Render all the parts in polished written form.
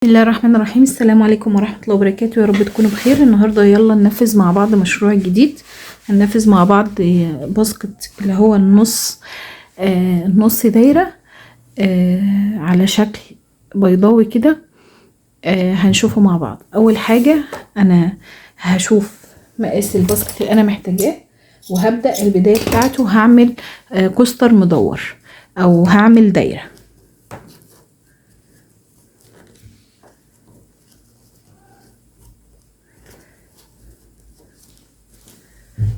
بسم الله الرحمن الرحيم. السلام عليكم ورحمة الله وبركاته. يا رب تكونوا بخير. النهاردة يلا ننفذ مع بعض مشروع جديد. هننفذ مع بعض basket اللي هو النص، النص دايرة، على شكل بيضاوي كده. هنشوفه مع بعض. اول حاجة انا هشوف مقاس ال basket اللي انا محتاجاه، وهبدأ البداية بتاعته. هعمل coaster مدور او هعمل دايرة.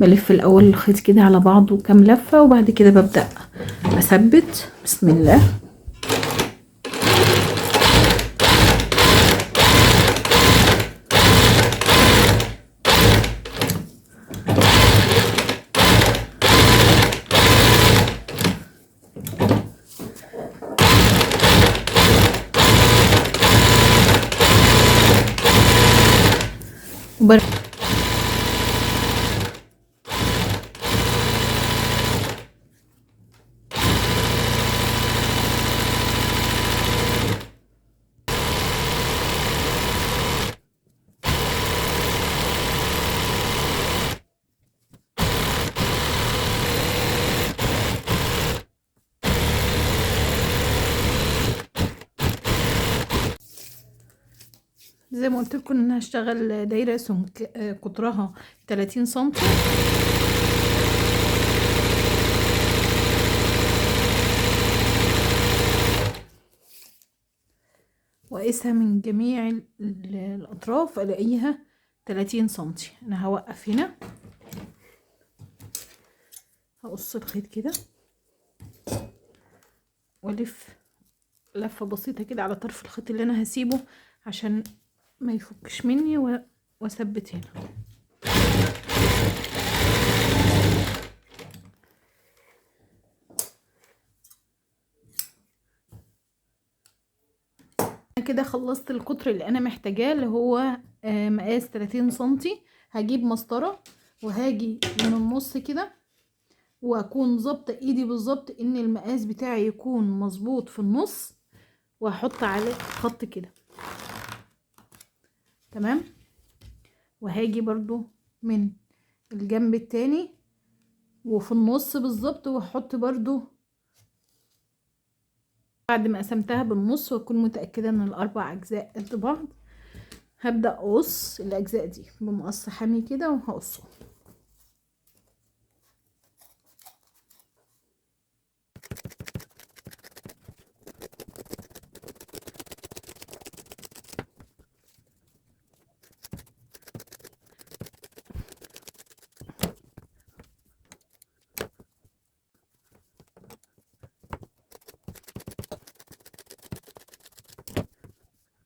بلف الاول الخيط كده على بعضه كام لفة، وبعد كده ببدأ اثبت. بسم الله. زي ما قلت لكم ان انا هشتغل دايره سمك قطرها 30 سنتي. واقيسها من جميع الاطراف الاقيها 30 سنتي. انا هوقف هنا، هقص الخيط كده والف لفه بسيطه كده على طرف الخيط اللي انا هسيبه عشان ما يفكش مني، واثبت هنا. انا كده خلصت القطر اللي انا محتاجاه اللي هو مقاس 30 سنتي. هجيب مسطره وهاجي من النص كده، واكون ظابطه ايدي بالظبط ان المقاس بتاعي يكون مظبوط في النص، واحط عليه خط كده. تمام. وهاجي برضو من الجنب التاني وفي النص بالظبط، واحط برضو بعد ما قسمتها بالنص، واكون متأكدة ان الاربع اجزاء قد بعض. هبدأ اقص الاجزاء دي بمقص حامي كده وهقصه.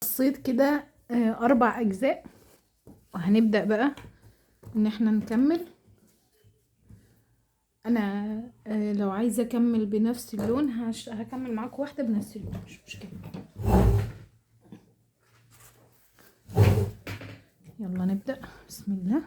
قصيت كده 4 اجزاء، وهنبدأ بقى ان احنا نكمل. انا لو عايزة اكمل بنفس اللون هكمل معاكم واحدة بنفس اللون، مش مشكلة. يلا نبدأ. بسم الله.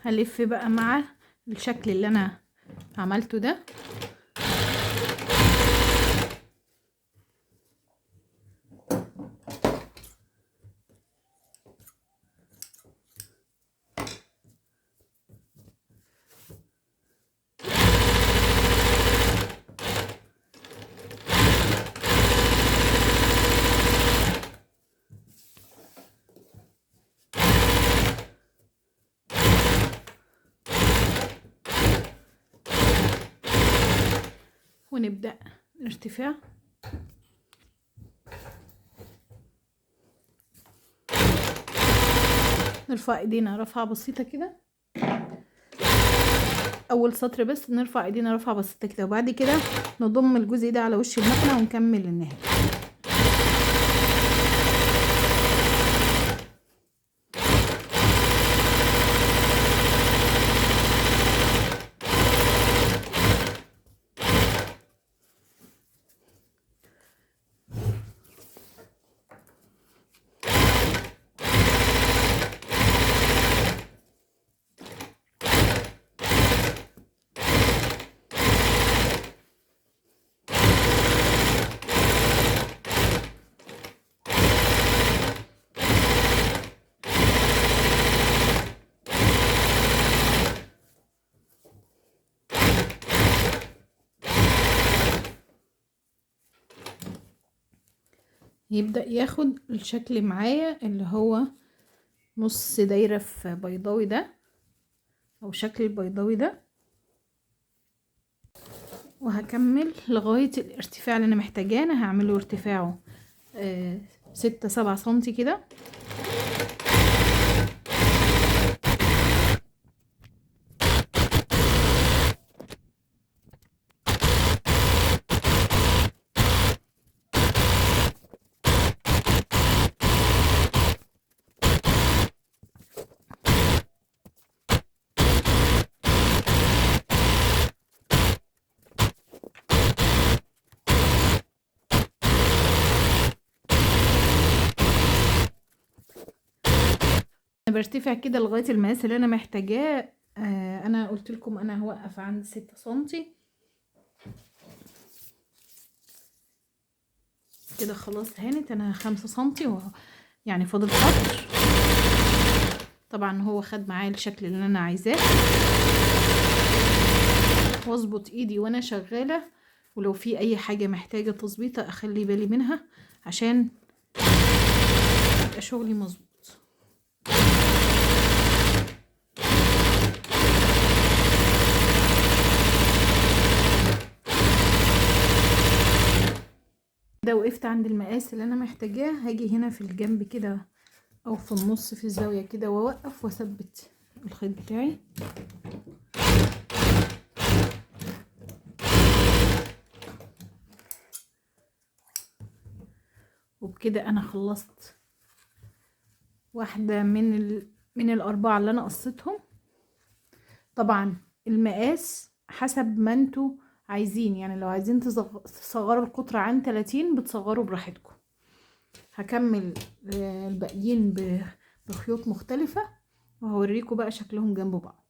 هلف بقى مع الشكل اللي انا عملته ده. ونبدأ ارتفاع. نرفع ايدينا رفعة بسيطة كده، اول سطر بس نرفع ايدينا رفعة بسيطة كده، وبعد كده نضم الجزء ده على وش المكنة ونكمل النهاية. يبدأ ياخد الشكل معايا اللي هو نص دايرة في بيضاوي ده او شكل البيضاوي ده. وهكمل لغاية الارتفاع اللي انا محتاجاه. انا هعمله ارتفاعه 6-7 سنتي كده. برتفع كده لغاية المقاس اللي انا محتاجاه. انا قلت لكم انا هوقف عند 6 سنتي كده، خلاص هانت. انا 5 سنتي يعني فاضل سطر. طبعا هو خد معايا الشكل اللي انا عايزاه. واظبط ايدي وانا شغالة، ولو في اي حاجة محتاجة تظبيطة اخلي بالي منها عشان يبقى شغلي مظبوط. ده وقفت عند المقاس اللي انا محتاجاه. هاجي هنا في الجنب كده او في النص في الزاوية كده واوقف واثبت الخيط بتاعي. وبكده انا خلصت واحدة من الاربعة اللي انا قصيتهم. طبعا المقاس حسب ما انتوا عايزين، يعني لو عايزين تصغروا القطر عن 30 بتصغروا براحتكم. هكمل الباقيين بخيوط مختلفة وهوريكم بقى شكلهم جنب بعض.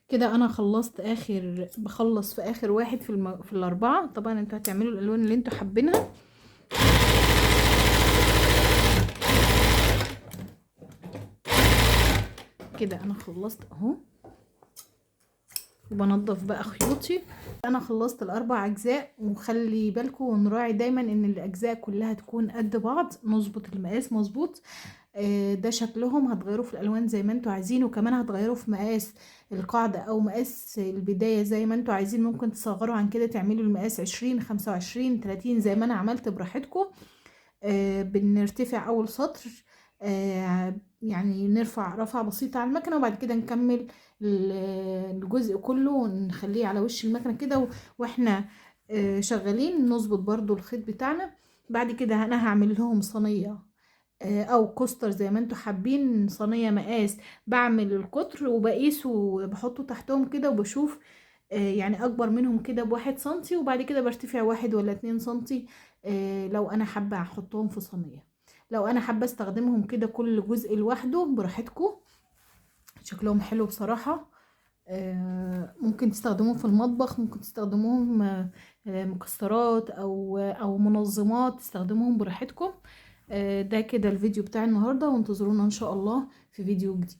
كده انا خلصت اخر، بخلص في اخر واحد في الاربعة. طبعا انتوا هتعملوا الالوان اللي انتوا حابينها. كده انا خلصت اهو، وبنضف بقى خيوطي. انا خلصت الاربع اجزاء، وخلي بالكم ونراعي دايما ان الاجزاء كلها تكون قد بعض، نظبط المقاس مظبوط. ده شكلهم. هتغيروا في الالوان زي ما انتوا عايزين، وكمان هتغيروا في مقاس القاعدة او مقاس البداية زي ما انتوا عايزين. ممكن تصغروا عن كده، تعملوا المقاس 20 25 30 زي ما انا عملت براحتكم. بنرتفع اول سطر، يعني نرفع رفعة بسيطة على المكنة، وبعد كده نكمل الجزء كله ونخليه على وش المكنة كده واحنا شغالين. نظبط برضو الخيط بتاعنا. بعد كده انا هعمل لهم صينية او coaster زي ما انتوا حابين، صينية مقاس. بعمل القطر وبقيسه وبحطه تحتهم كده، وبشوف يعني اكبر منهم كده ب1 سنتي، وبعد كده برتفع 1 ولا 2 سنتي لو انا حابة احطهم في صينية. لو انا حابة استخدمهم كده كل جزء لوحده براحتكم، شكلهم حلو بصراحة. ممكن تستخدموهم في المطبخ، ممكن تستخدموهم مكسرات او منظمات، تستخدموهم براحتكم. ده كده الفيديو بتاع النهاردة، وانتظرونا ان شاء الله في فيديو جديد.